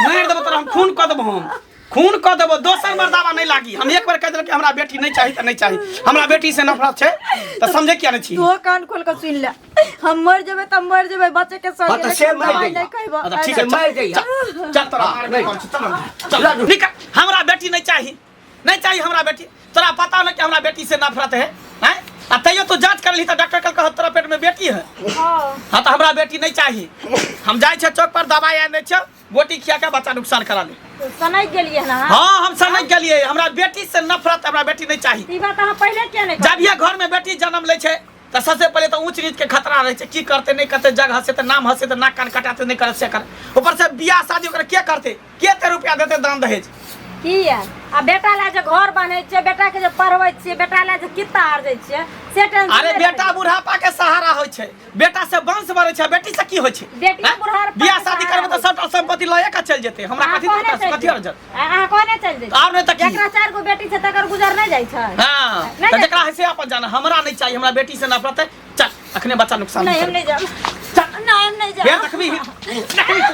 मारि देबो तोरा हम खून कऽ देबो हम खून कऽ देबो दोसर मर्दावा नहीं लागी हम एक बार कह देलक कि हमरा बेटी नहीं चाही तऽ नहीं चाही हमरा बेटी से नफरत छै तऽ समझे किया नहीं छी तू कान खोल के सुन ले हम मर जेबै तऽ मर जेबै बच्चे के संगे हाँ, तऽ से लेकिन मरि दवाई जइहा। नहि खैबो अच्छा ठीक है से मरि जइहा। चल चल तोरा हाँ, मारबे नहीं। करै छी, चल चल लड्डू। निकल हमरा बेटी नहीं चाही नहीं चाहिए हमरा बेटी तोरा पता न कि हमरा बेटी से नफरत है हैं आ तैयो तू जांच कर ली तऽ डॉक्टर कल कहत तोरा पेट में बेटी है हाँ हाँ तऽ हमरा बेटी नहीं चाहिए हम जाइ छै चौक पर दवाई आनि दै छै गोटी खिया के बच्चा नुकसान करा ले तो सनकि गेलियै हन अहाँ हाँ हम समझ गेलियै हमरा बेटी से नफरत हमरा बेटी नहीं चाहिए ई बात अहाँ पहिले किया नहि जब ये घर में बेटी जन्म लै छै तऽ सबसे पहिले तऽ ऊँच नीच के खतरा रहै छै की करतै नहि करतै जग हंसे तऽ नाम हंसे तऽ नाक कान कटाते नहि करत से कर ऊपर से बियाह शादी ओकरा के करतै के एते रुपया देतै दान दहेज किया आ बेटा लए जे घर बान्है छियै बेटा के जे पढ़बै छियै बेटा लए जे किता आरजै छियै से टेंशन अरे नहि बेटा रखै। बुढ़ापा के सहारा होइ छै बेटा से वंश बढ़ै छै बेटी से की होइ छै बेटी हैं? बुढ़ापा के बियाह शादी सहारा करबै तऽ होइ सबटा संपत्ति लए के चलि जेतै हमरा अहाँ कथी कहने दिक्कत चलि कथी जेबै। अर्जन अहाँ कहने चलि जेबै आब नहि तऽ की जकरा चारि गो बेटी छै तकर गुजर नहि जाइ छै हाँ नहि तऽ जाइ जकरा है से अपन जाना हमरा नहि चाहिए हमरा बेटी से नफरत है चल अखने बच्चा नुकसान नहीं हम नहीं जाब नहीं हम नहीं फेर जाब देखबी देखबी तू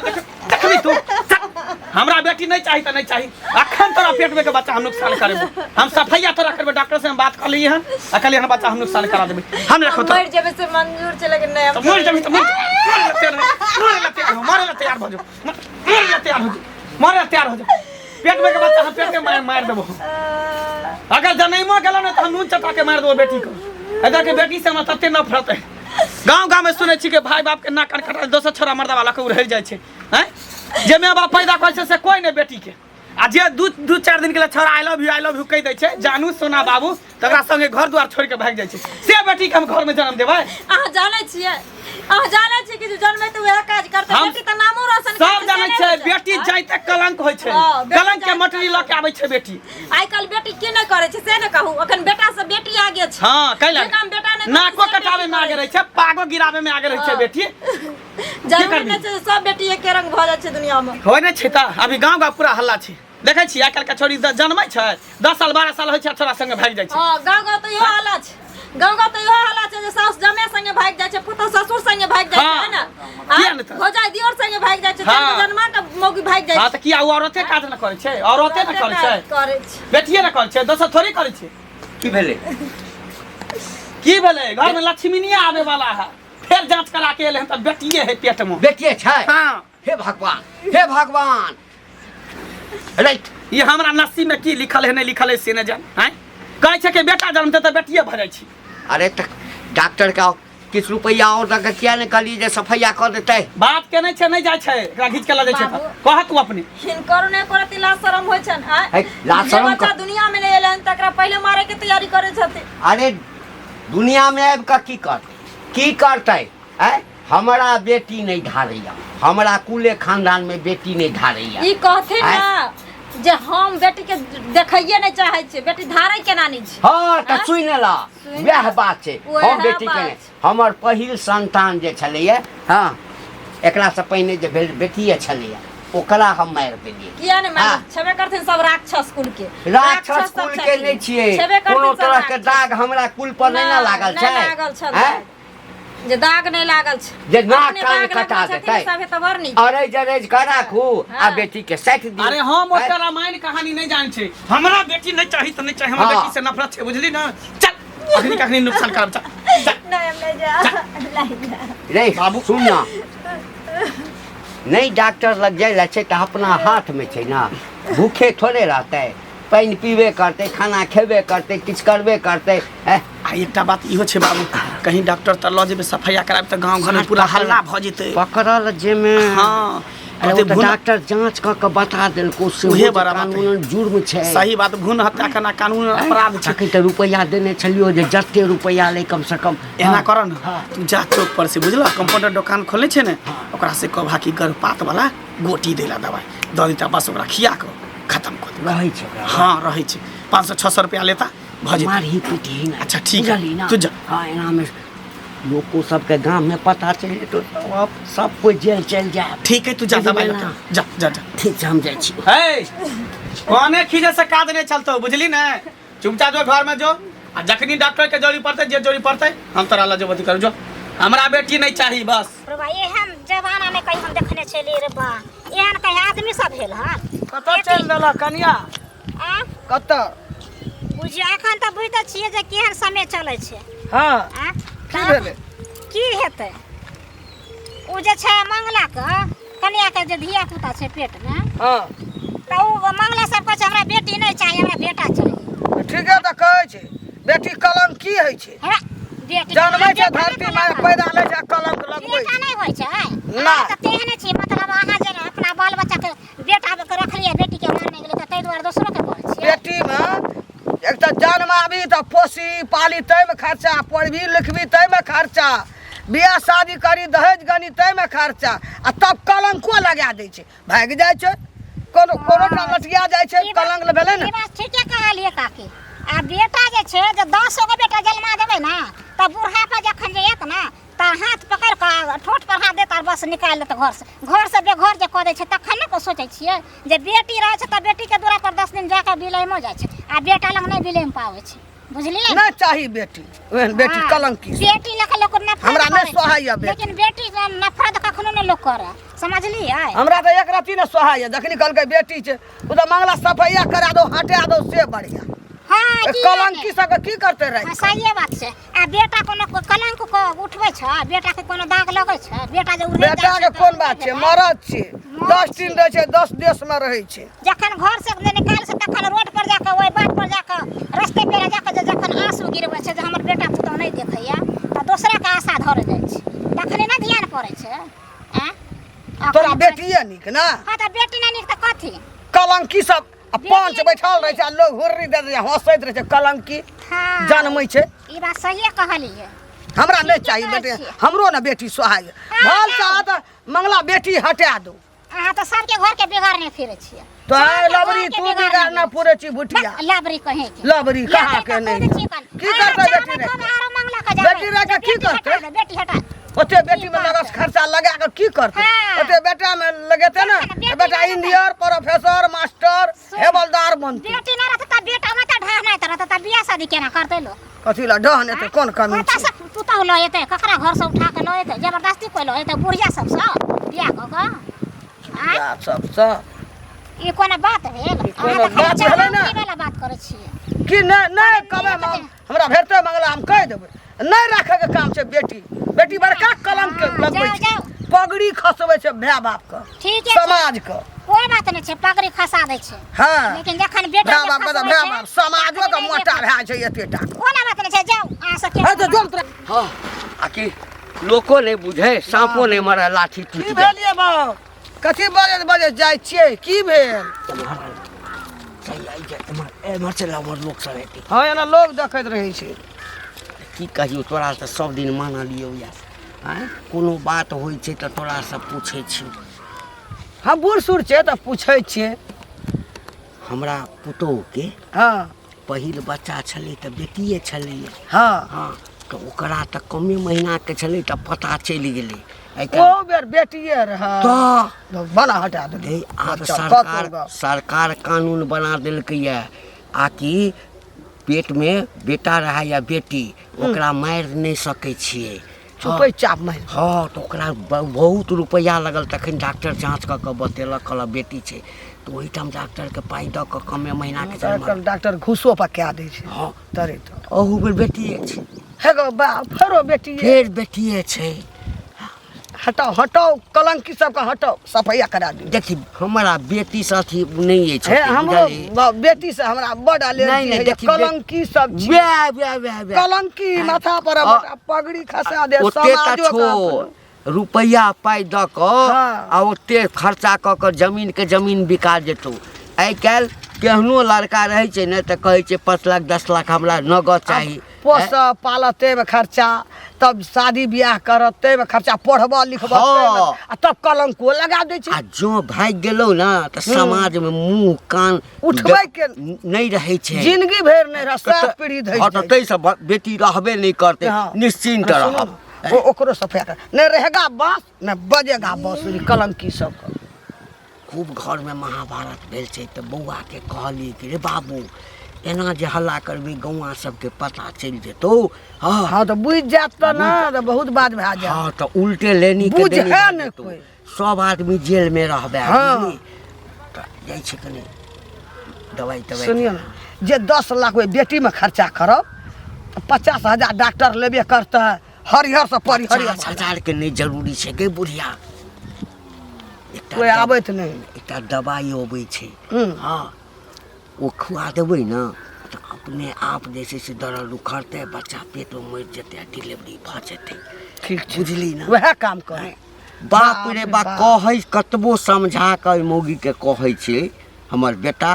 देखबी तू चल। हमरा बेटी नहीं चाहिए तऽ नहीं चाहिए अखन तोरा पेट में के बच्चा हम नुकसान करेबो हम सफैया तोरा करबे डॉक्टर से हम बात कर लिए हन आ कहलिए हन बच्चा हम नुकसान करा देबे हम रखो हम तो मर जेबै से मंजूर छै लेकिन नहीं हम तो मर जेबी तो मर मरे ला तैयार मरे ला तैयार हो मरे ला तैयार भऽ जो मरे ला तैयार हो जो मरे ला तैयार हो जो पेट में के बच्चा हम पेट में मार मार देबो अगर जनैमो गेलो ने तऽ हम नून चटा के मार देबो बेटी को इधर के बेटी से हमरा तते नफरत है गांव गांव में सुनै छी कि भाई बाप के नाक कान कटा दोसर छोरा मर्दा वाला के उड़ै जाइ छै हैं जे माय बाप पैदा करै छै से कोई नहि बेटी के आ जे दू दू चारि दिन के लिए छोरा I love you I love you कहि दै छै जानू सोना बाबू तकरा संगे घर द्वार छोड़ि के भागि जाइ छै से बेटी के हम घर में जन्म देबै अहाँ जानै छियै अहाँ जानै छियै कि जे जन्मे तऽ वएह काज करतै हम बेटी तऽ नामो रोशन सब करतै, से जानै नहि छै होइ छै। बेटी जाइते कलंक होइ छै हँ, बेटी कलंक के जाइते मटरी लऽ के आबै छै बेटी आइ काल्हि बेटी की नहि करै छै से ने कहू अखन बेटा से बेटी आगे छै हँ कैला जे काम बेटा नहि करै छै, नाको से बेटी कटाबै में आगे करै रहै छै पागो गिराबै में आगे रहै छै हँ। बेटी जरूरी करबही? नहि छै जे सब बेटी एके रंग भऽ जाइ छै दुनिया मे होइ नहि छै तऽ अभी गाँव गाँव पूरा हल्ला छै देखै छियै आइ काल्हिके छोरी जन्मै छै 10 साल 12 साल होइ छै छोरा संगे भागि जाइ छै हँ गाँव गाँव तऽ इहो हालत छै गाँव गाँव तऽ इहो हालत छै जे साउस जमे संगे भागि जाइ छै पुतहु ससुर संगे भागि जाइ छै हाँ। है ने किया नहि तऽ? भौजाइ दियोर संगे भागि जाइ छै हाँ। चारि गो जनमा के मौगी भागि जाइ हँ छै तऽ किया ओ औरते काज ने करै छै औरते ने करै छै करै छै बेटिए ने करै छै दोसर थोड़ी करै छै की भेलै की भेलै घर में लक्ष्मीनिया आवे वाला है फेर जांच करा के एलै हन तऽ बेटिए है पेट में बेटिए छै हाँ हे भगवान हे भगवान राइट ये हमरा नसीब में की लिखल है नहीं लिखल है से नहीं जान हैं कहै छै कि बेटा जन्मते तऽ बेटिए भऽ जाइ छै अरे तऽ डॉक्टर के किछु रुपैआ आओर दऽ कऽ किया नहि कहलियै जे सफैया कऽ देतै बात के नहि छै नहि जाइ छै एकरा घीच के लऽ जाइ छै तऽ बाबू। कह तू अपने हिनकरो नहि करत लाज शरम होइ छनि आँय? है, लाज जे शरम बच्चा दुनिया में नहि एलै हन तकरा पहिले मारे के तैयारी करै छथिन अरे दुनियामे आबि कऽ की करतै की करतै आँय हमरा बेटी नहि धारैया हमरा कुले खानदानमे बेटी नहि धारैया ई कहथिन आँय? ना जे हम बेटी के देखैये नहि चाहै छियै बेटी धारै केना नहि छै हँ तऽ आँय? सुनि ल सुनि वएह बात छै वएह हम बेटीके बात नहि हमर पहिल संतान जे छलैए हँ एकरासँ पहिने जे भेल बेटिए छलैए ओकरा हम मारि देलियै किया नहि हाँ। मारब छेबे करथिन सब राक्षस कुल के राक्षस सब कुल के छथिन। नहि छियै छेबे करथिन कोनो सब तरह के राक्षस। दाग हमरा कुल पर नहि ने लागल नहि छै लागल छल आँय? जे दाग नहि लागल छै जे नाक अपने कान दाग कटा लगबै छथिन देतै। सभे तऽ बड़ नीक अरेज अरेज कऽ राखू आ हाँ। बेटी के साटि दियौ अरे हम आँय? ओकर रामायण कहानी नहीं जान छी हमरा बेटी नहीं चाही तऽ नहीं चाही हमरा हाँ। बेटी से नफरत छै बुझली ना चल अखनी के अखनी नुकसान करब चल चल नहि हम नहि जा नहि जा रे बाबू। सुन ना नहि डॉक्टर लग जाइ लए छै तऽ अपना हाथमे छै ने भूखे थोड़े रहतै पानि पीबे करतै खाना खेबे करतै किछु करबे करतै एह, आ एकटा बात इहो छै बाबू कहीं डॉक्टर तर लऽ जेबै सफैया कराबे तऽ गाँव घरमे पूरा हल्ला भऽ जेतै पकड़ल जेमे हँ अरे कहतै ओ तऽ भ्रूण डॉक्टर जांच कऽ के बता देलको से उहे बड़ा बात है। कानूनन जुर्म छै सही बात भ्रूण हत्या करना कानून अपराध छै तखन तऽ रुपैआ देने छलियो जे जते रुपैआ लै कम से कम एना कर ने तू जा चौक पर से बुझल कंपाउंडर दोकान खोलने छै ने ओकरा से कहबा कि गर्भपात वाला गोटी दै ला दवाई दऽ देता बस ओकरा खिया कऽ खत्म कऽ देबै रहै छै ओकरा हाँ रहै छै 500 600 रुपया लेता भऽ जेतै मारही पीटही नहि अच्छा, ठीक है। बुझलही ना तू जा। हाँ एनामे लोको सबके गाममे पता चलि जेतौ सब सब कोइ जेल चलि जायब ठीक है तू जा बुझलियै दवाई ना? लऽ के जा जा जा ठीक छै हम जाइ छी है कोने खींचे से काज नहीं चलतो बुझली ने चुपचाप जो घर में जो आ जखनी डॉक्टर के जरूरी पड़तै जे जरूरी पड़तै हम तोरा लऽ जेबो अथी करू जो हमरा बेटी नहीं चाही बस रे बा एहन जमाना में कहीं हम देखने छलियै रे बा एहन कहीं आदमी सब भेल हन। कतऽ चलि देलक कनिया? आ कतऽ बुझियौ एखन तऽ बुझिते छियै जे केहन समय चलै छै। हँ। आ की भेलै? की हेतै, ओ जे छै मंगलाके कनियाके जे धिया पुता छै पेटमे। हँ। तऽ ओ मंगला सब कहै छै हमरा बेटी नहि चाही, हमरा बेटा चाही। ठीके तऽ कहै छै, बेटी कलंक की होइ छै? हमरा बेटी जन्मै छै बेटा धरती नहि माय कलंक। पैदा लै छै आ कलंक लगबै बेटा छै। नहि होइ छै। नहि। अहाँ तऽ तेहने छी, मतलब अहाँ जे अपना बाल बच्चाके बेटा के रखलियै, बेटीके मारने गेलै, तऽ ताहि दुआरे दोसरोके कहै छियै। बेटीमे एक तऽ जन्माबी तऽ पोसी पाली ताहिमे खर्चा, पढ़बी लिखबी ताहिमे खर्चा, बियाह शादी करी दहेज गनी ताहिमे खर्चा, आ तब कलंको लगा दै छै, भागि जाइ छै, कोनो कोनो टा लटिया जाइ छै। ई बात- कलंक लए भेलै ने। ई बात ठीके कहलियै काकी। आ बेटा जे छै, जे 10 गो बेटा जन्मा देबै ने तऽ बुढ़ापा जखन जे आयत ने तऽ हाथ पकड़ि कऽ ठोंठ पर हाथ देत आर बस निकालि लेत घरसँ, घरसँ बेघर जे कऽ दै छै। तखन ने सोचै छियै जे बेटी रहै छै तऽ बेटीके दुरा पर 10 दिन जाकऽ बिलैमो जाइ छै, आ बेटा लग नहि बिलैम पाबै छै, बुझलियै? नहि चाही बेटी, ओहन बेटी। हाँ, कलंकी से। बेटी लऽ कऽ लोक नफरत हमरा नहि करै छै। सोहाइए बेटी। लेकिन बेटी से नफरत कखनो नहि लोक करे, समझलियै? हमरा तऽ एक रत्ती नहि सोहाइए। जखनी कहलकै बेटी छै, ओ तऽ मंगला सफैया करा दो, हटा दो से बढ़िया। हाँ, की कलंकी सबके की करतै राति? हाँ, सहिए बात छै। आ बेटा कोनो कलंक के उठबै छै? बेटा के कोनो दाग लगै छै? बेटा जे उड़ै बेटा के कोन बात छै, मरद छै, 10 दिन रहै छै, 10 देश में रहै छै। जखन घर से जे निकाल छै तखन रोड पर जाके, ओहि बाट पर जाके, रस्ते पेरा जाके जे जखन आंसू गिरबै छै जे हमर बेटा पुतहु नहि देखैया, तऽ दोसरा के आशा धर जाइ छै, तखने ने ध्यान पड़ै छै। आँय? तोरा बेटिए नीक ने? हाँ, तऽ बेटी नहि नीक तऽ कथी? कलंकी सब आ पंच बैठल रहै छै आ लोग हुर्री दै छै, हंसैत रहै छै, कलंकी हाँ, जनमै छै। ई बात सहिए कहलियै। हमरा नहि ठीके चाही कहै बेटी। छियै। हमरो ने बेटी सोहाय। हाँ, भल हाँ। चाह तऽ मंगला बेटी हटा दो। अहाँ तऽ सबके घर के बिगाड़ने फिरै छियै। तो सबके लबरी घर के तू बिगाड़ने बिगाड़ना फिरै पूरे छी भुटिया। बस, लबरी कहे के। लबरी कहाँ के लबरी नहीं। तऽ खुद की छी करतै अहाँ बेटी जाबै रे? तब आरो मंगला के जाबै। बेटी रह के की बेटी हटा करतै? दे, बेटी हटा। ओते बेटी में बात लगस है। खर्चा लगा के की करतै? हाँ। ओते बेटा में लगेते ने बेटी तऽ बेटा नहि रहतै। इंजीनियर, प्रोफेसर, मास्टर, सुन। हेवलदार बनतै। बेटी नहि रहतै तऽ बेटा मे तऽ ढह नहि रहतै, तऽ बियाह शादी केना करतै लोक? कथी लए डहन एतै? कोन कमी कतऽ छै? से पुतहु लऽ एतै? ककरा घर से उठा कऽ लऽ एतै? जबरदस्ती कोइ लऽ एतै बुढ़िया सबसँ बियाह कऽ कऽ? आँय? इएह सबसँ ई कोनो बात भेल? ई कोनो अहाँ तऽ खाली बात भेलै ने? चावल वाला बात करै छियै। कि नहि नहि कहबै हम, हमरा भेटतै मंगला हम कहि देबै, नहि राखैके काम छै बेटी। बेटी बड़का कलंक के हाँ, लगबै जाउ, छै, जाउ। पगड़ी खसबै छै भाय बापके, ठीके छै। समाजके। कोइ बात नहि छै, पगड़ी खसा दै छै। हँ, लेकिन जखन बेटा भाय बापके तऽ भाय बाप समाजोके मोटा भए छै एते टा। कोनो बात नहि छै, जाउ अहाँ सबके। हे तऽ जोर तोरा। हँ, आ कि लोको नहि बुझे, साँपो नहि मरे, लाठी की टूटि जाय। भेल ये बाप? कथी बजैत बजैत जाइ छियै? की भेल? चलि आइ जा, एम्हर एम्हर चलि, एम्हर लोक सब हेतै। हँ, एना लोक देखैत रहै छै। की कहियौ, तोरा तऽ सब दिन मानलियौ या आँय, कोनो बात होइ छै तऽ तोरासँ पूछै छी। हम बूढ़ सूढ़ छियै तऽ पूछै छियै। हमरा पुतोहुके हँ पहिल बच्चा छलै तऽ बेटिए छलैए। हँ। हँ, तऽ ओकरा तऽ कमे महीनाके छलै तऽ पता चलि गेलै आइ ओ बेर बेटिए रहै तऽ बना हटा देलै। हे, आब बच्चा सरकार कतौ गप। सरकार कानून बना देलकैए आ कि पेटमे बेटा रहै या बेटी, ओकरा मारि नहि सकै छियै। चुपै चाप मारि। हँ, तऽ ओकरा बहुत रुपैआ लगल। तखन डॉक्टर जाँच कऽ कऽ बतेलक, कहलक बेटी छै, तऽ ओहिठाम डॉक्टरके पाइ दऽ कऽ कमे महीनाके जन्म। आइकाल्हि डॉक्टर घूसो पर कए दै छै। हँ। तरे तऽ अहू बेर बेटिए छै। हे गो बा, फेरो बेटिए? फेर बेटिए छै। हटाओ हटाओ, कलंकी सबके हटाओ, सफैया करा दियौ। देखी, हमरा बेटीसँ अथी नहि अछि। हे, हमरो बुझलिही? बेटी से हमरा बड नहि, एलर्जी नहि, होइए। देखी, कलंकी सब छी। वएह वएह वएह वएह कलंकी माथा पर आ- पगड़ी खसा दे ओते तऽ समाजो के। छोड़, रुपैआ पाइ दऽ कऽ हाँ। आ ओते खर्चा कऽ कऽ जमीनके जमीन बिका जेतौ। आइ काल्हि केहनो लड़का रहै छै ने तऽ कहै छै 5 लाख 10 लाख हमरा नगद चाही। पोस पालत ताहिमे खर्चा, तब शादी बियाह करत ताहिमे खर्चा, पढ़बऽ लिखबऽ हाँ। ताहिमे, आ तब कलंको लगा दै छै। आ जँ भागि गेलौ ने तऽ समाजमे मुँह कान उठबै के नहि रहै छै। जिंदगी भरि नहि रह, सात पीढ़ी धरि हँ, जाइ तऽ ताहिसँ बेटी रहबे नहि करतै। हाँ। निश्चिन्त अरे सुनू रहब। ने, ओ ओकरो सफाया कर, नहि रहेगा बाँस नहि बजेगा बाँसुरी, कलंकी सबके। खूब घरमे महाभारत भेल छै। तऽ बौआके कहलियै कि रे बाबू, एना जे हल्ला करबी गौआँ सबके पता चलि जेतौ। हँ। हँ, तऽ बुझि जायत तऽ ने तऽ बहुत बात भए जायत। हँ, तऽ उल्टे लेनी के बुझै देनी भए नहि जेतौ। कोइ। सब आदमी जेल में रहबै। हाँ। बुझली? तऽ जाइ छै कनि दवाई तवाई। सुनियो ने, जे 10 लाख ओहि बेटीमे खर्चा करब तऽ 50,000 डॉक्टर लेबे करतै। हरिहर से परिहरिहर। 50,000 के नहि जरूरी छै गे बुढ़िया। एकटा कोइ आबैत नहि। एकटा दवाई अबै छै। हूँ। हँ, ओ खुआ देबै ने तऽ अपने आप जे छै से दर्द उखड़तै, बच्चा पेटमे मरि जेतै आ डिलीवरी भऽ जेतै। ठीक छै। बुझली ने? वएह काम करै। बाप रे बाप, कहै कतबो समझा कऽ ओहि मौगीके कहै छै, हमर बेटा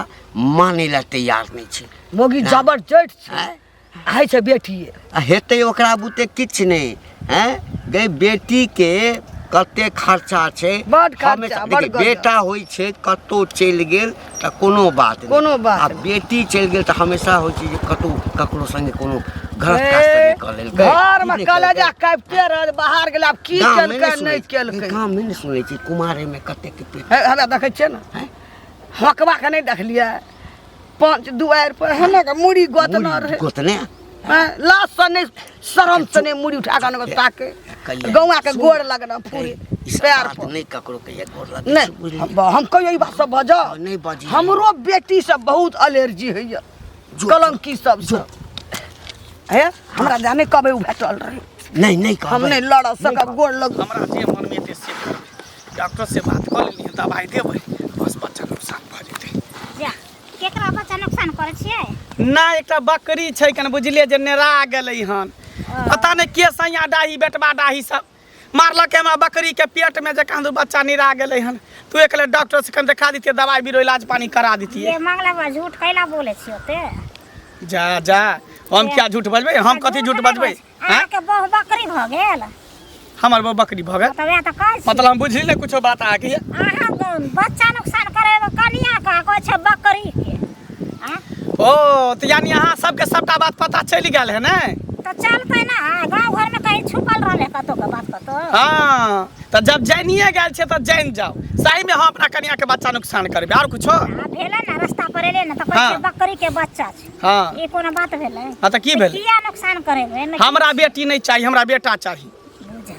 मानै लए तैयार नहि छै। मौगी जबरजट छै। आँय? होइ छै बेटिए। आ हेतै ओकरा बुते किछु नहि। हैं गे, बेटीके कते खर्चा छै। बड खर्चा, हमेशा- बड देखियौ, गजब। बेटा होइ छै कतहु चलि गेल तऽ कोनो बात नहि। कोनो बात आ नहि। बेटी चलि गेल तऽ हमेशा होइ छै जे कतहु ककरो संगे कोनो गलत काज तऽ नहि कऽ लेलकै, घर ई में नहि कलेजा केलकै। कापिते रह, बाहर गेल आब की गाममे केलकै सुनै नहि छी। केलकै। गाममे नहि सुनै छी कुमारेमे कतेक पेट। हे, हमरा देखै छियै ने, हैं? हकबा के नहि देखलियै? पाँच दुआरि पर हना के मुड़ी गोतना रहे। गोतने। हैं, लाज से नहि, शरम से नहि मुड़ी उठा कऽ अनकर ताके। कहिया? गौआ के सुन। गोड़ लगना पूरे ई सब पैर बात पर। नहि ककरो कहिया गोड़ लगै नहि छै, बुझलियै? हम कहियो ई बात सब बजब? नहि बजियै। हमरो बेटी सब बहुत एलर्जी होइया जो- कलंकी सब से। हे, हमरा जाने कब उ भेटल रहे। नहि नहि कहबै। हम नहि लड़ सकब, गोड़ लग। हमरा जे मनमे एतै से करबै। डॉक्टर से बात कऽ लेलियै, दवाइ देबै, बस बच्चा नुकसान भऽ जेतै। जा, केकरा बच्चा नुकसान करै छियै? ना, एकटा बकरी छै कन, बुझलियै, जे नेरा गेलै हन। पता नहि के सैया डाही बेटबा डाही सब मारलक हमरा बकरी के पेट में, जे कहाँ बच्चा निरा गेलै हन। तू एक डॉक्टर से कन देखा दितियै, दवाई बीरो इलाज पानी करा दितियै। ये मांगला बा, झूठ कैला बोले छियै ओते? जा जा, हम क्या झूठ बजबै? हम कथी झूठ बजबै? हैं? अहाँके बहु बकरी भऽ गेल? हमर बहु बकरी भऽ गेल? तऽ वएह तऽ कहै छी। मतलब हम बुझली ने कुछो बात अहाँके। अहाँ बच्चा नुकसान करेबै कनिया के, कहै छै बकरी के। आँ? ओ तऽ यानी अहाँ सबके सबटा बात पता चलि गेल है ने? तऽ चलतै ना, गाँव घरमे कहीं छुपल रहलै कतौ के बात कतौ। हाँ, तऽ जब जानिए गेल छै तऽ जानि जाओ, सही में हम अपना कनिया के बच्चा नुकसान करबै आर कुछो? आ भेलै ने, रास्ता पर एलै ने तऽ कहै छै बकरी के बच्चा छै। हाँ। ई कोनो बात भेलै? हाँ, तऽ की भेलै? किया नुकसान करेबै एहिमे? हमरा बेटी नहि चाही, हमरा बेटा चाही। बुझा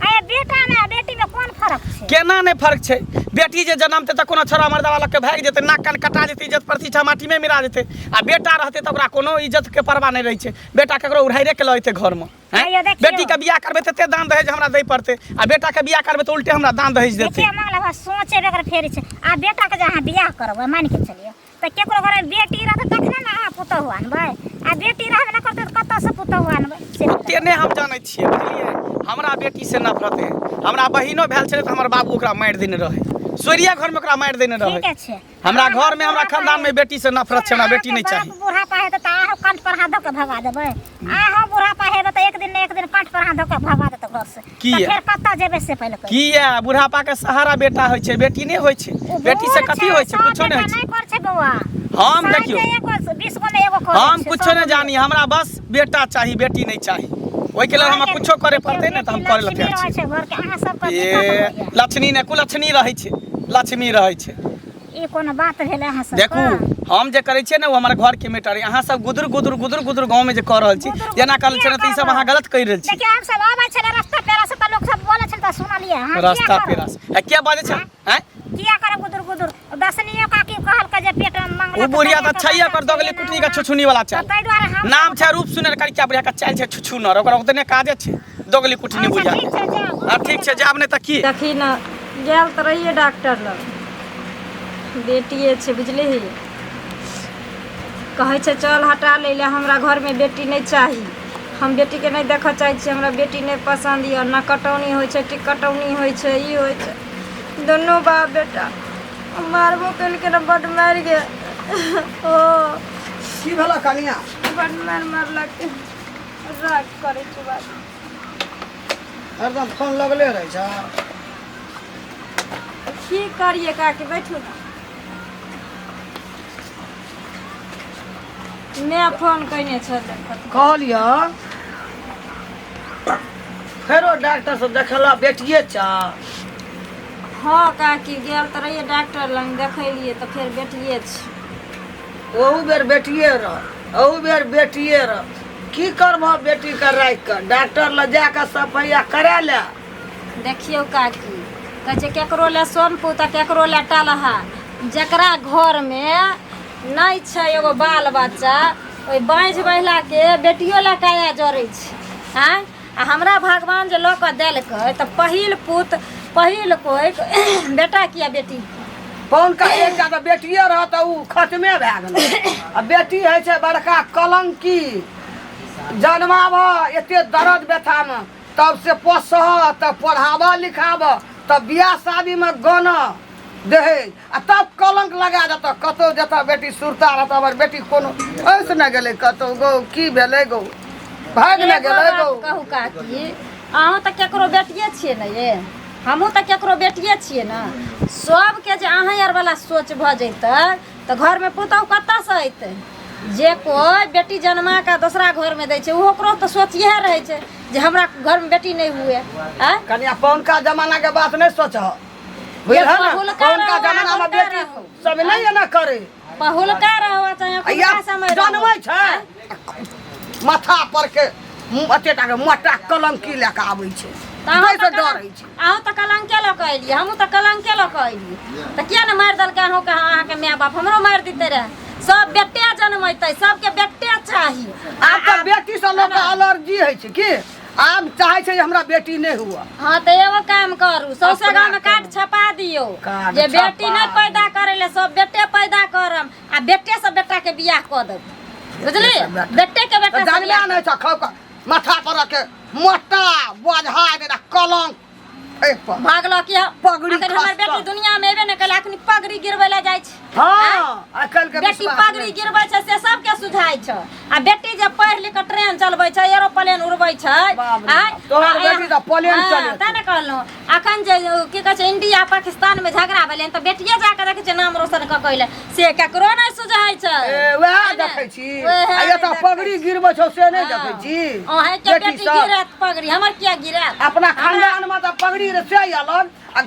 अरे, बेटा मे आ बेटी मे कोन फर्क छै? केना नहि फर्क छै? बेटी जे जनमतै तऽ कोनो छोरा मर्दावा लग के भागि जेतै, नाक कान कटा जेतै, इज्जत प्रतिष्ठा माटीमे मिला जेतै। आ बेटा रहतै तऽ ओकरा कोनो इज्जत के परवाह नहि रहै छै। बेटा ककरो उड़ाइरे के लऽ एतै घरमे। हैं? आइयो देखियौ। बेटी के बियाह करबै तऽ एते दान दहेज हमरा दै पड़तै, आ बेटा के बियाह करबै तऽ उल्टे हमरा दान दहेज देतै। देखियौ मांगला बा, सोचे बगैर फेर छै। आ बेटा के जे अहाँ बियाह करबै, मानि के चलियौ तऽ केकरो घरमे बेटी रहतै तखने ने अहाँ पुतहु आनबै। आ बेटी रहबे नहि करतै तऽ कतऽसँ पुतहु आनबै से? ओते नहि हम जानै छियै, बुझलियै? हमरा बेटी से नफरत है। हमरा बहिनो भेल छलै तऽ हमर बाबू ओकरा मारि देने रहै, सोरिया घरमे ओकरा मारि देने रहै। ठीके छै। हमरा घरमे, हमरा खानदानमे बेटी से नफरत छै, हमरा बेटी नहि चाही। बाप बुढ़ापा हेतै तऽ अहाँ कंठ पर हाथ धऽ कऽ भगा देबै? अहाँ बुढ़ापा हेबै तऽ एक दिन ने एक दिन कंठ पर हाथ धऽ कऽ भगा देतै घरसँ। किया? तऽ फेर कतऽ जेबै से पहिले कहियौ। किया? बुढ़ापा के सहारा बेटा होइ छै, बेटी नहि होइ छै। ओ बेटी से बूढ़ कथी छै, होइ छै? सब कुछो नहि बेटा होइ छै। नहि करै छै बौआ। हम साठि देखियौ। एगो 20 गो मे एगो करै हम छै, कुछो सौ नहि गो मे। जानी, हमरा बस बेटा चाही, बेटी नहि चाही। ओहिके लेल हमरा घरके कुछो करे देखियौ, पड़तै ने तऽ हम बेटी करे लए लक्ष्मी तैयार रहै छी। छै घरके, अहाँ सबके दिक्कत ए होइया। लक्ष्मी ने कुलक्ष्मी रहै छै, लक्ष्मी रहै छै। ई कोनो बात भेलै अहाँ सबके? देखू, हम जे करै छियै ने ओ हमर घरके मैटर। अहाँ सब गुदुर गुदुर गुदुर गुदुर गाँवमे जे कऽ रहल छी, गुदुर जेना गुदुर कहल छै ने, तऽ ई सब किया अहाँ गलत कहि रहल छी। देखियौ, हम सब आबै छलै रास्ता पेरा से तऽ लोक सब बोलै छलै तऽ सुनलियै। अहाँ किया रास्ता करब? पेरा से आ के बाजै छै? आँय? किया करब गुदुर गुदुर? दसनियो काकी कहलकै जे पेट में मंगला ओ बुढ़िया तऽ छैहे ओकर दोगली कुटनी के छुछुनी वाला चाल। ताहि दुआरे हम नाम छै रूप सुनर करिया, बुढ़िया के चालि छै छुछुनर। ओकरा ओतने काजे छै दोगली कुटनी अच्छा, बुढ़िया। ठीक छै, जाउ। हँ, ठीक छै, जायब नहि तऽ की। देखी ने, गेल तऽ रहियै डॉक्टर लग, बेटिए छै बुझलिही। कहै छै चल हटा लै लए, हमरा घरमे बेटी नहि चाही, हम बेटीके नहि देखऽ चाहै छी, हमरा बेटी नहि पसन्द यऽ। ने कटौनी होइ छै, टिकटौनी होइ छै, ई होइ छै। दुनू बाप बेटा मारबो केलकै ने, बड्ड मारि गेल ओ। की भेल कनिया? बड्ड मारि मारलक। राग करै छी बात। हरदम फोन लगले रहै छै। की करियै काकी, बैठू ने। मैं फोन कयने छलै। कहलियै फेरो डॉक्टर से देखला बेटिए चा? हँ काकी, गेल तऽ रहियै डॉक्टर लग, देखेलियै तऽ फेर बेटिए छै। ओहू बेर बेटिए रह, ओहू बेर बेटिए रह। की करबह बेटीके राखि कऽ? डॉक्टर लग जा कऽ सफैया करा ले। देखियौ काकी, कहै छै केकरो लए सोनपुत आ केकरो लए टलहा। जकरा घरमे नहि छै एगो बाल बच्चा, ओहि बाँझ महिलाके बेटियो लए काया जरै छै। आँय, आ हमरा भगवान जे लऽ कऽ देलकै तऽ पहिल पुत पहिल कोइ बेटा किया बेटी। पौनका एकटा तऽ बेटिए रहत तऽ ओ खतमे भए गेलै। आ बेटी होइ छै बड़का कलंकी, जन्माबह एते दर्द व्यथामे, तब से पोसह, तब पढ़ाबह लिखाबह, तब बियाह शादीमे गनह दहेज, आ तब कलंक लगा देतह। कतहु जेतह बेटी सुरता रहतह, हमर बेटी कोनो फँसि नहि गेलै कतहु गौ, की भेलै गौ, भागि नहि एगो गेलै बात गौ। कहू काकी, अहूँ तऽ केकरो बेटिए छियै ने ये, हमहूँ तऽ केकरो बेटिए छियै ने। सबके जे अहाँ आर वाला सोच भऽ जैतै तऽ घरमे पुतहु कतऽसँ अयतै? जे कोइ बेटी जन्मा कऽ दोसरा घरमे दै छै, ओकरो तऽ सोच इएह रहै छै जे हमरा घरमे बेटी नहि हुए। आँय, कनिया, पौनका जमाना के बात नहि सोचह, बुझलह ने? पहुलका पौनका रहू, जमाना में आबुलका बेटी रहू। सब नहि एना करे। पहुलका रहो चाहे आ अखुनका या समय रहो। जनमै छै माथा पर के एते टा के मोटा कलंकी लए कऽ आबै छै, तऽ अहूँ ताहिसँ तऽ डर कलंक होइ छै। अहूँ तऽ कलंके लऽ कऽ एलियै, हमहूँ तऽ कलंके लऽ कऽ एलियै, तऽ किया ने मारि देलकै अहूँके अहाँके माय बाप? हमरो मारि दिते रहए। सब बेटे जनमेतै, सबके बेटे चाही। आब तऽ बेटी सँ लोक के एलर्जी होइ छै की, आब चाहै छै जे हमरा बेटी नहि हुए। हाँ तऽ एगो काम करू, सौंसे अपना गाँवमे कार्ड छपा दियौ कार्ड जे बेटी छपा नहि पैदा करै लए, सब बेटे पैदा करम आ बेटे से बेटा के बियाह कऽ देब, बुझलियै? बेटे के बेटा तऽ से जानबे बियाह। नहि छ, खाउ कऽ माथा पर के मोटा बोझा देता कलंक एहि पर भागलो कि पगड़ी अखन हमर खसतऽ। बेटी दुनिया में एबे ने कल, अखनी पगड़ी गिरबै लए जाइ छै। हाँ, आइ काल्हि के बेटी विश्वास पगड़ी नहि। गिरबै छै से सबके सुझाइ छै, आ बेटी जे पढ़ि लिख कऽ ट्रेन चलबै छै, एरोप्लेन उड़बै छै। बाप रे आँय, बाप, तोहर आ- बेटी तऽ प्लेन हाँ, चलेतै। तें ने कहलहुँ, अखन जे की कहै छै इंडिया पाकिस्तान में झगड़ा भेलै तऽ बेटिये जाके देखै छै नाम रोशन कऽ के अयलै, से केकरो नहि सुझाइ छै। ए, वएह है ने? देखै छी। वएह आ एतऽ देखै पगड़ी गिरबै छौ से नहि देखै छी? अहेंके बेटी बेटी सब गिरत पगड़ी, हमर किया गिरत? अपना खानदान में तऽ पगड़ी रे से अलग, आ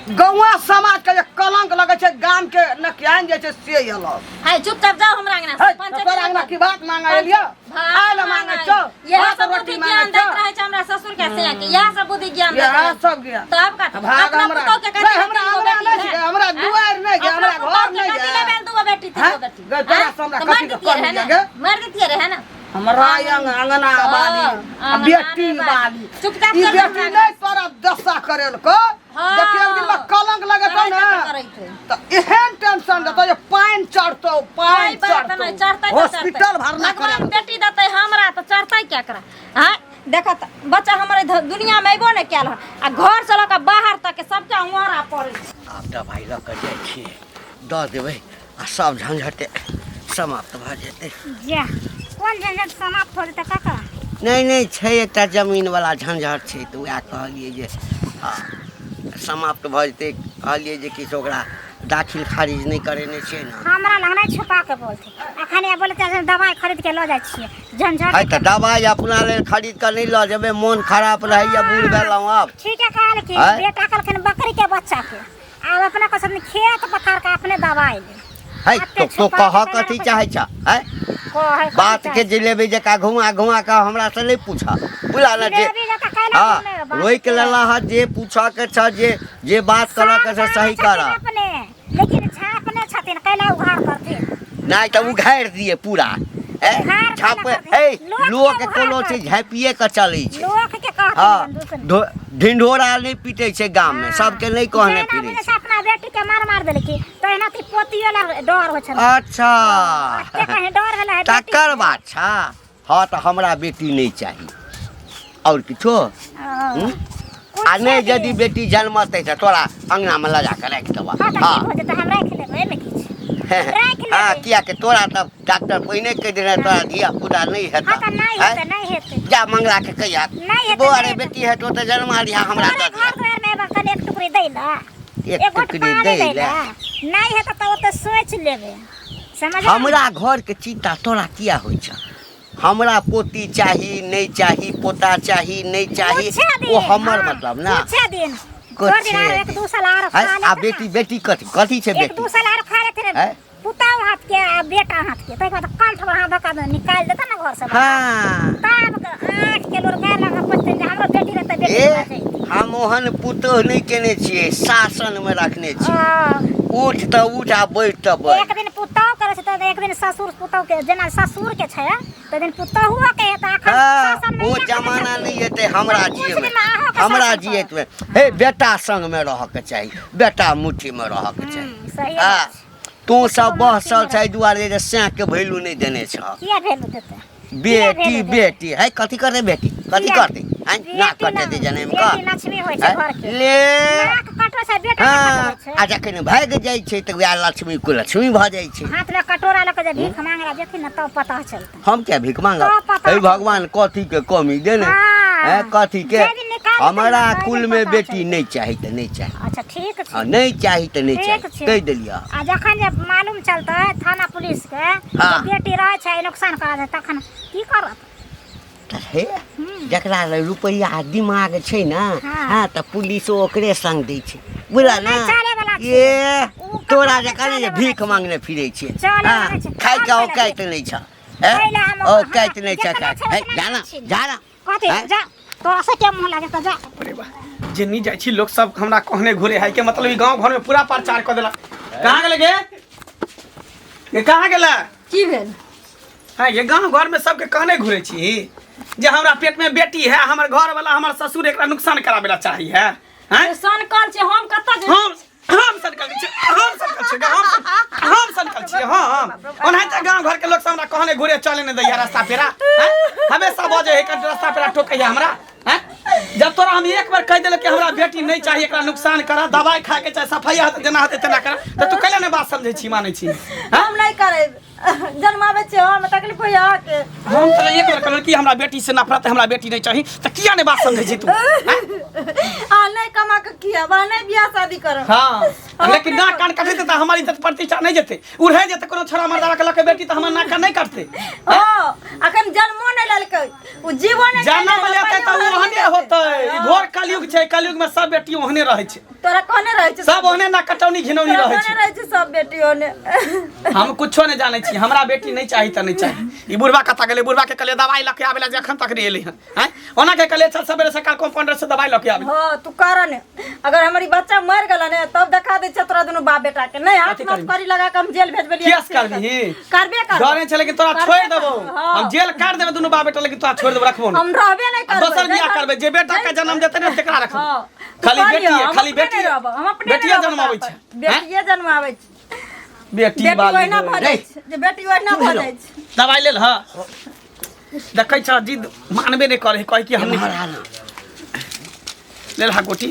गौवा समाज के जे कलंक लगै छै, गाम के नकियान जाइ छै से अलग। है चुपचाप जाओ हमरा अंगना से। है, पंचायत तोरा अंगना की बात मांगे एलियो? भात खाय लए मांगे छौ, इएह भात सब रोटी बुद्धि मांगे ज्ञान दैत छौ। रहै छै हमरा ससुर के, से के इएह सब बुद्धि ज्ञान दैत इएह रहै छै। सब ज्ञान। तब का भाग अपना हमरा पुतोह के नहि, कथी हमरा तीन गो हमरा बेटी नहि है? छै, हमरा दुआरि नहि छै, अपना हमरा पुतोह घर के नहि कथी छै। लेबै दूगो बेटी तीन हैं? गो बेटी? गे, तोरा हैं? से हमरा तऽ कथी मारि के दितियै कमी रहै ये ने? गे? मारि दितियै रहै ने? हमरा अंगना बाली आ अंगना बेटी बाली। बाली चुपचाप ई चल बेटी हमरा नहि तोरा दशा करेलको। हाँ। देखिए, एक दिन में कलंक लगेतौ ने करैत है। तऽ एहन टेंशन देतौ जे पानि चढ़तौ, पानि कोई बात नहीं, चढ़तौ, चढ़तै तऽ हॉस्पिटल चढ़तै। भरना भगवान करे। बेटी देतै हमरा तऽ चढ़तै केकरा? आँय, देखत बच्चा हमर दुनिया में अयबो नहि कयल हन आ घर से लऽ कऽ बाहर तक के सबके अंगोरा पड़ै छै। आब दबाइ लऽ कऽ जाइ छियै, दऽ देबै आ सब झंझटे समाप्त भऽ जेतै। जा, कोन झंझट समाप्त हो जेतै काका? नहि नहि, छै एकटा जमीनवला झंझट छै, तऽ उएह कहलियै जे समाप्त भऽ जेतै। कहलियै जे किछु ओकरा दाखिल खारिज नहि करेने छियै ने। हमरा लग नहि छुपा के बोलते, अखन ये बोलते जे दवाई खरीद के लऽ जाइ छियै झंझट। है तऽ दबाइ अपना लेल खरीद कऽ नहि लऽ जेबै? मोन खराब रहैए, बूढ़ भेलहुँ आब। ठीक है, कहल कि आँय? बेटा कहलखिन बकरी के बच्चा के, आब अपना को सब खेत पथार के अपने दवाई ले। है एते तो तो छुपा कहऽ के कथी केना चाहै छ है? कहै कथी बात के चाहै? जिलेबी जकाँ घुमा घुमा कऽ हमरा से नहि पूछऽ, बुझला ने? जे जिलेबी जकाँ कैला हाँ घुमेबै बात रोकि के? लेला हँ, जे पूछऽ के छ, जे जे बात करऽ के छ साफ सही जानै छथिन करऽ। अपने, लेकिन छापने छथिन, कैला उघार करथिन? नहि तऽ उघारि दिए पूरा ए उघार झाँप केना करथिन? ए लोक के लोक उघार कोनो करथिन। चीज झाँपिए कऽ चलै छै। लोक के कहथिन हाँ दूसरे। ढिंढोरा नहि पीटै छै गाममे, सबके नहि कहने जहिना फिरै बुझै छै। छै अपना बेटी के मार मार देलकी, तहिना ती पोतियो ला डर होइ छलै। अच्छा, एते कहीं डर भेलै है बेटी तकर बात छा। हाँ तऽ हमरा बेटी नहि चाही, आओर किछो? हँ। आ नहि यदि बेटी जन्मतै तऽ तोरा अङ्गनामे लऽ जाकऽ राखि देबह। हाँ तऽ हाँ की भऽ जेतै, हम राखि लेबै, एहिमे की छै, राखि हाँ लेबै। कियाकि तोरा तऽ डॉक्टर पहिने कहि देने, तोरा धिया पुता नहि हाँ हेतह। तऽ नहि आँय? हेतै, नहि हेतै। जा मंगला के कहिया नहि हेतै, बौआ नहि रे हेतै। बेटी हेतौ तऽ जन्मा लिहा, हमरा तोरे दऽ घर दिहा। दुआर में एबा कनि एक टुकड़ी दै ला, एक एक गोट टुकड़ी पानी दै दै ला। ला। नहि हेतै तऽ ओतऽ सोचि लेबै, समझ हमरा घर के चिंता तोरा किया होइ छ? हमरा पोती चाही नहि चाही, पोता चाही नहि चाही, कुछे दिन, ओ हमर हाँ, मतलब ना। कुछे दिन, थोड़ दिन आरो, एक दू साल आरो है, खा आ लेते बेटी ना। बेटी कथी कथी छै एक बेटी दू साल आरो खा लेते ने है? पुताओ हाथ के आ बेटा हाथ के, ताहिके बाद कंठ पर हाथ धक्का दे निकालि देता ना घर से बाहर। हाँ तब आँख के लोर गाय लगा पड़ते जे हमरो बेटी रहते, बेटी ए भऽ जैतै। हम ओहन पुतोह नहि केने छियै, शासनमे रखने छियै। हँ। उठ तऽ उठ आ बैठ तऽ बैठ। एक दिन पुतहु करै छै तऽ एक दिन ससुर पुतहु के, जेना ससुर के छै तऽ दिन पुतहुओ के हेतै। अखन हँ, शासन ओ नहि जमाना नहि एतै हमरा कुछ जियमे। दिन अहाँके हमरा शासन जियत मे हे बेटा संगमे रहऽके चाही, बेटा मुट्ठीमे रहऽके चाही। सही हँ, बात छै। तू सब बहसल छै एहि दुआरे जे सैंके वैल्यू नहि देने छह। किया भेलू देतै? बेटी बेटी है कथी करतै बेटी, कथी किया? करतै? हैं, नाक बेटी कटेतै न- जनमि बेटी कऽ? लक्ष्मी होइ छै हैं? घर के। ले नाक कटै छै बेटा नहि हँ, कटबै छै। आ जखन भागि जाइ छै तऽ वएह लक्ष्मी कुलक्ष्मी भऽ जाइ छै। हाथ में कटोरा लऽ के जे भीख मांगे ला जेथिन ने तब पता चलतै। हम क्या भीख मांगब? तो पता हे चलतै। भगवान, कथी के कमी देने? हाँ। हैं, कथी के? जे दिन निकालतै हमरा ने, ताहि कुल दिन में पता बेटी चलतै। नहि चाही तऽ नहि चाही। अच्छा ठीक छै। हँ, नहि चाही तऽ नहि ठीक चाही, छै। कहि देलियै। आ जखन जे मालूम चलतै थाना पुलिस के हाँ। जे बेटी रहै छै नुकसान करा छै तखन की करत? तऽ हे, जकरा लग रुपैआ आ दिमाग छै ने, हाँ। हँ, तऽ पुलिसो ओकरे संग दै छै, बुझल ने? नहि चले वाला छै। ए ओ ककरो तोरा नहि जकाँ नहि जे चले वाला भीख छै। मांगने फिरै छियै। चले हँ, वाला छै। खाइके हम औकात पहिले नहि छ, हैं? पहिले हम औकात नहि छ। जेतना छै हे, उतना जाना छी। जाना। कथी? हैं? जा, तोरा से के मुँह लागे तऽ जा। अरे बा, जे नहीं जाइ छी लोग सब हमरा कहने घुरे है के मतलब ई गांव घर में पूरा प्रचार कऽ देलक। कहाँ गेलै गे? ये कहाँ गेलै? की भेल? हाँ, ये गांव घर में सबके कहने घुरे छी जे हमरा पेट में बेटी है, हमर घर वाला हमर ससुर एकरा नुकसान कराबे ला चाही है। हैं? सनकल छै, हम कतऽ जे हम सनकल छी, हम सनकल छी, हम सनकल छी। हम ओनाहिते गांव घर के लोग सब हमरा कहने घुरे चले नहीं दैया रास्ता पेरा। हैं? हमेशा बजे है कट रास्ता पेरा टोकैया हमरा। हैं? जब तोरा हम एक बार कह देले कि हमरा बेटी नहीं चाहिए, एकरा नुकसान करा, दवाई खा के चाहे सफाई होते जेना होते तेना करा, तऽ तू कैला नहीं बात समझै छी, मानै छी? हैं? हम नहीं करब, जन्माबै छियै हम, तकलीफ होइया अहाँके। हम तोरा एक बार कहलहुँ कि हमरा बेटी से नफरत है, हमरा बेटी नहीं चाही, तऽ किया नहीं बात समझै छी तू? हैं? अहाँ नहीं कमा के खियाब, अहाँ नहीं बियाह शादी करब। हाँ, हम लेकिन अपने नाक कान कटेतै तऽ हमर इज्जत प्रतिष्ठा नहि जेतै, उड़े जेतै कोनो छोड़ा मर्दावा के लऽ के बेटी तऽ हमर नाक कान नहि कटतै। हँ, अखन जन्मो नहि लेलकै, ओ जीवो नहि जन्म केलकै, लेतै तऽ पहिले ओ ओहने होतै। ई घोर कलयुग छै, कलयुग में सब बेटी ओहने रहै छै। तोरा कहने रहै छै सब ओहने नाक कटौनी घिनौनी तोरा रहै कहने छै। रहै छै सब बेटी ओहने। हम कुछो नहि जानै छी, हमरा बेटी नहि चाही तऽ नहि चाही। ई बुढ़बा कतऽ गेलै? बुढ़बा के कहलियै दवाई लऽ के आबै लए, जे एखन तक नहि एलै हन। आँय, ओना के कहलियै चल सबेरे सकाल कम्पाउंडर से दवाई लऽ के आबै। हँ, तू कर ने, अगर हमर ई बच्चा मरि गेल ने तब देखा दै छियै तोरा दुनू बाप बेटा के। नहि हाथ कथी में करबही? करी लगा के हम जेल भेजबेलियै। केस करबही? करबे करबै। डरे छै लेकिन तोरा करबे छोड़ि देबौ। करबै, हँ। हम जेल काटि देबै दुनू बाप बेटा, लेकिन तोरा छोड़ि देबौ, रखबौ नहि। हम रहबे नहि आ करबै। दोसर बियाह करबै, जे बेटा के जन्म देतै ने तकरा रखबै। हँ, तू खाली करियौ, बेटी है, हम खाली अपने बेटी नहि रहब, हम अपने नहि बेटिये रहब जन्माबै तापर। छै। हैं? बेटिये जन्माबै छै। बेटी बेटी वाली ओहिना भऽ रे। जाइ छै, जे बेटी ओहिना भऽ जाइ छै। दवाई लेल। हँ, देखै छ जिद मानबे नहि करै, कहै कि हम नहि एम्हर आ ना। लेल हा गोटी।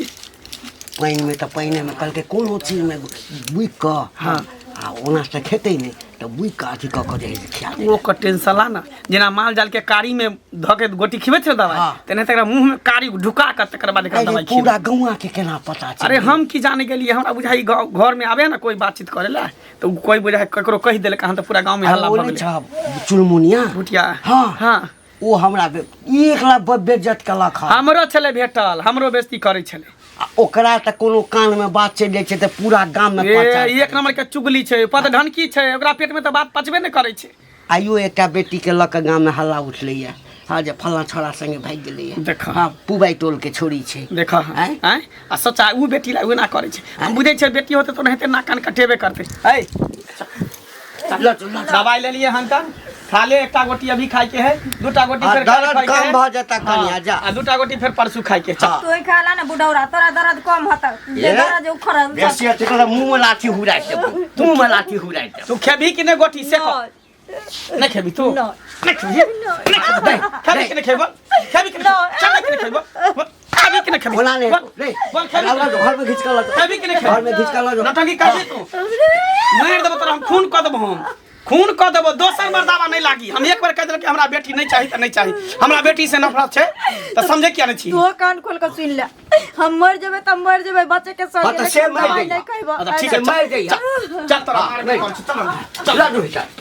पानिमे तऽ पानिमे कहलकै कोनो चीजमे बुकि कऽ। हाँ। आ ओना तऽ खेतै नहि, तऽ बुकि कऽ अथी कऽ कऽ जे हइ से खिया देबै। ओ टेंशन ला ना, जेना माल जाल के कारी में धऽ के गोटी खिबै छै दवाई, हाँ। तेना तकरा मुंह में कारी ढुका के तकर बाद एकरा अरे दवाई पूरा खिबै। गौआ के केना पता छै? अरे हम की जाने गेलियै, हमरा बुझाइ गाँव घर में आबे ना कोई बातचीत करे ला तऽ उ कोई बुझाइ ककरो कहि देलक हन तऽ पूरा गाँव में अरे हल्ला ओ भऽ नहि गेलै। छ चुनमुनिया भुटिया? हाँ। हाँ। ओ हमरा 1 लाख बेज्जत केलक हन। हमरो छलै भेटल, हमरो बेइज्जती करै छलै। आ ओकरा तऽ कोनो कान में बात चलि जाइ छै तऽ पूरा गाम में ए प्रचार एक नंबर के चुगली छै, पदढनकी छै, ओकरा पेट में तऽ बात पचबे नहि करै छै। आइयो एकटा बेटी के लऽ कऽ गाम में हल्ला उठलैया, हाँ, जे फल्लाँ छोड़ा संगे भागि गेलैया। देखऽ। हाँ, पुबाइ टोल के छोड़ी छै। देखऽ। आँय? आँय, आ सोचा उ बेटी ला ओना करै छै, हम बुझै छियै बेटी होतै तऽ ओनाहिते नाक कान कटेबे करतै। ऐ लऽ चल, लऽ चल। दवाई लेलियै हन तऽ खा ले, एकटा गोटी अभी खाय के है, दूटा गोटी आ फेर काल्हि दर्द खाय के कम है। भऽ जेतै कनिया, हाँ, जा। आ दूटा गोटी फेर परसू खाय के। चल। हाँ। तू खा ला ने बुढ़ौरा, तोरा दर्द कम होतौ। जे ए? दर्द उखड़ल बेसी अथी करऽ, मुँह में लाठी हुराइ देबौ, मुँह में लाठी हुराइ देबौ। तू खेबही कि नहि गोटी से कह? नहि। नहि खेबही तू? नहि। नहि खेबही? नहि खेबही? खेबही कि नहि खेबही? खेबही कि नहि? चल, नहि कि नहि खेबही? बोल, खेबही कि नहि खेबही? ओना नहि बोल, रे, बोल, खेबही कि लऽ नहि? जाओ, घर में घीच कऽ लऽ जाओ। खेबही कि नहि खेबही? घर में घीच कऽ लऽ जाओ। नौटंकी करबही तू? मारि देबो तोरा हम, खून कऽ देबो, हम खून कऽ देबो। दोसर मर्दावा नहि लागी। हम एक बार कहि देलक कि हमरा बेटी नहि चाही तऽ नहि चाही, हमरा बेटी से नफरत छै तऽ समझे किया नहि छी? तू कान खोल के सुन ले, हम मर जेबै तऽ मर जेबै बच्चे के संगे, हाँ, तऽ लेकिन से मरि दवाई जइहा। नहि खैबो। अच्छा ठीक है, से मरि जइहा। चल, चल तोरा मारबे करै छी, चल चल। लऽ जाओ, चल।